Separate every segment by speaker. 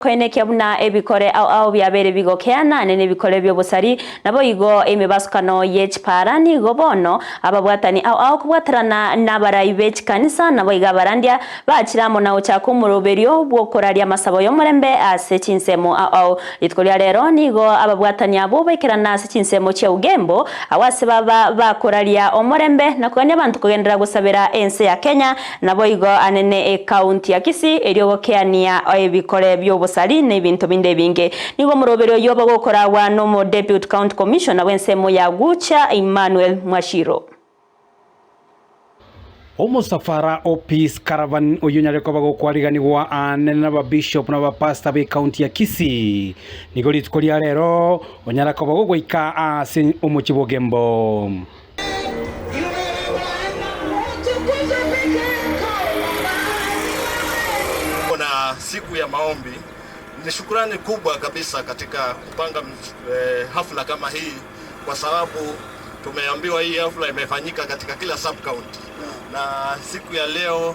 Speaker 1: Koenekia buna ebikore ao ao biabeire bigokeana ane nebikore bi'obosari, naboigo emebasukano ye chipara. Nigo bono ababwatani ao ao kobwaterana nabarai be chikanisa naboigo abarandia bachire amo na gochaka omoroberio bw'okoraria amasabo y'omorembe ase chinsemo ao ao. Rituko ria rero nigo ababwatani abwo baikerana ase chinsemo chia Ugembo, agwo ase baba bakoraria omorembe na kogania abanto kogenderera gosabera ense ya Kenya Naboigo anene ekaunti ya Kisii erio gokeania ebikore bi'obosari na ebinto binde ebinge. Nigo omoroberi oyio oba gokoragwa nomo Depute County Commissioner bw'ensemo ya Gucha Emmanuel Mwashiro.
Speaker 2: Omosafara o Peace Caravan oyio onyare koba gokwariganigwa anene n'Ababishop na Abapastor b'Ekaunti ya Kisii nigo rituko ria rero onyara koba gogoika ase omochie bw'Ogembo.
Speaker 3: Na siku ya maombi ni shukrani kubwa kabisa katika kupanga hafla kama hii, kwa sababu tumeambiwa hii hafla imefanyika katika kila sub county, na siku ya leo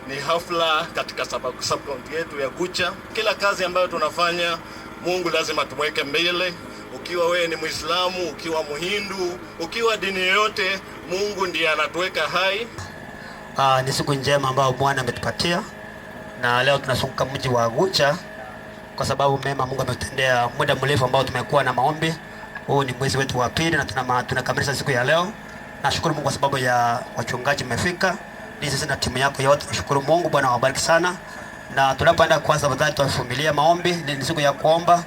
Speaker 3: ni hafla katika sub county yetu ya Gucha. Kila kazi ambayo tunafanya, Mungu lazima tumweke mbele. Ukiwa wewe ni Muislamu, ukiwa Muhindu, ukiwa dini yoyote, Mungu ndiye anatuweka hai.
Speaker 4: Ni siku njema ambayo Bwana ametupatia na leo tunazunguka mji wa Gucha kwa sababu mema Mungu ametutendea muda mrefu ambao tumekuwa na maombi. Huu ni mwezi wetu wa pili na tunakamilisha siku ya leo. Nashukuru Mungu kwa sababu ya wachungaji mmefika. Ni sisi na timu yako yote tunashukuru Mungu. Bwana awabariki sana. Na tunapoenda kwanza, tafadhali tuvumilie maombi, ni siku ya kuomba.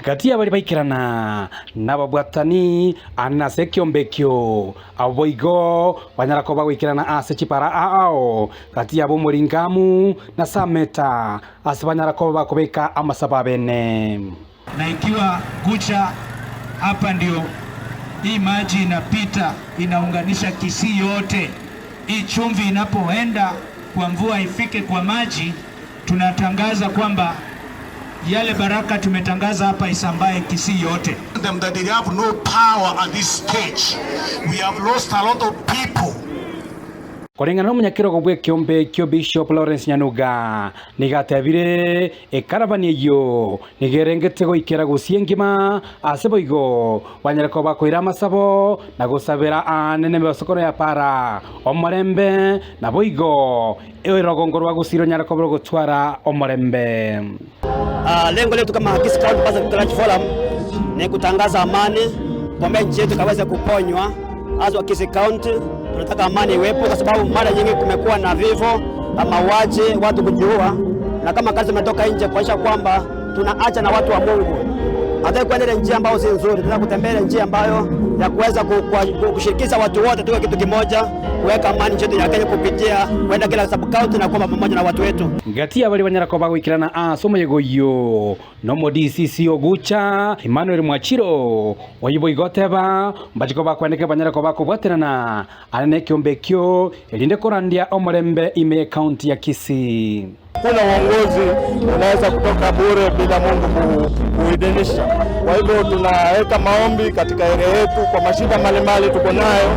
Speaker 2: Gati y'abari baikerana n'ababwatani ane ase ekiombe ekio abo boigo banyara koba goikerana ase chipara ao gati yabo Moringamu na Sameta ase banyara koba bakobeka amasabo abene.
Speaker 5: Na ikiwa Gucha hapa ndio hii maji inapita inaunganisha Kisii yote, hii chumvi inapoenda kwa mvua ifike kwa maji, tunatangaza kwamba yale baraka tumetangaza hapa isambae Kisii yote.
Speaker 6: Them that they have no power at this stage. We have lost a lot of people.
Speaker 2: Koreng'ana nomonyakerogo bw'ekiombe ekio Bishop Lawrence Nyanuga nigo atebire ekaravani eyio nigo erengete goikera gosia engima ase boigo banyare koba bakoira amasabo na gosabera anene emebasokoro ya para omorembe na boigo erogongo rwa gosira onyare koba rogotwara omorembe.
Speaker 4: Lengo letu kama Kisii County Pastors Clergy Forum ni kutangaza amani, kuombea nchi yetu ikaweze kuponywa. Hasa Kisii County tunataka amani iwepo, kwa sababu mara nyingi kumekuwa na vifo, mauaji, watu kujiua, na kama kazi tumetoka nje kuonyesha kwamba tunaacha na watu wa Mungu. Hataki kwenda ile njia ambayo si nzuri, tunataka kutembea ile njia ambayo ya kuweza kushirikisha watu wote tuwe kitu kimoja, kuweka amani nchi yetu ya Kenya kupitia kwenda kila sub county na kuwa pamoja na watu wetu.
Speaker 2: Gati y'abari banyara koba goikerana ase omoyega oyio nomo DCC Ogucha Emmanuel Mwachiro oyio boigo oteba mbachiko bakweneke banyara koba bakobwaterana are na ekiombe ekio erinde korandia omorembe ime ekaunti ya Kisii.
Speaker 3: Hakuna uongozi unaweza kutoka bure bila Mungu kuidhinisha. Kwa hivyo tunaweka maombi katika area yetu kwa mashida mbalimbali tuko nayo,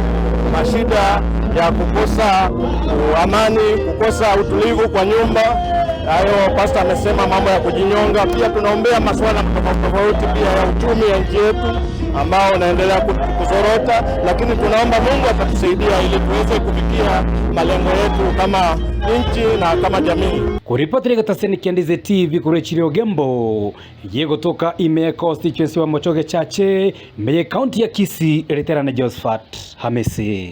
Speaker 3: mashida ya kukosa amani, kukosa utulivu kwa nyumba. Hayo pastor amesema mambo ya kujinyonga. Pia tunaombea masuala tofauti tofauti pia ya uchumi ya nchi yetu ambao unaendelea kuzorota, lakini tunaomba Mungu atatusaidia ili tuweze kufikia malengo yetu kama nchi na kama jamii.
Speaker 2: Kuripotera gatase Kiandize TV kurechire Ogembo yegotoka ime constituency wa Mochoge Chache meye county ya Kisii ereterana Josephat Hamisi.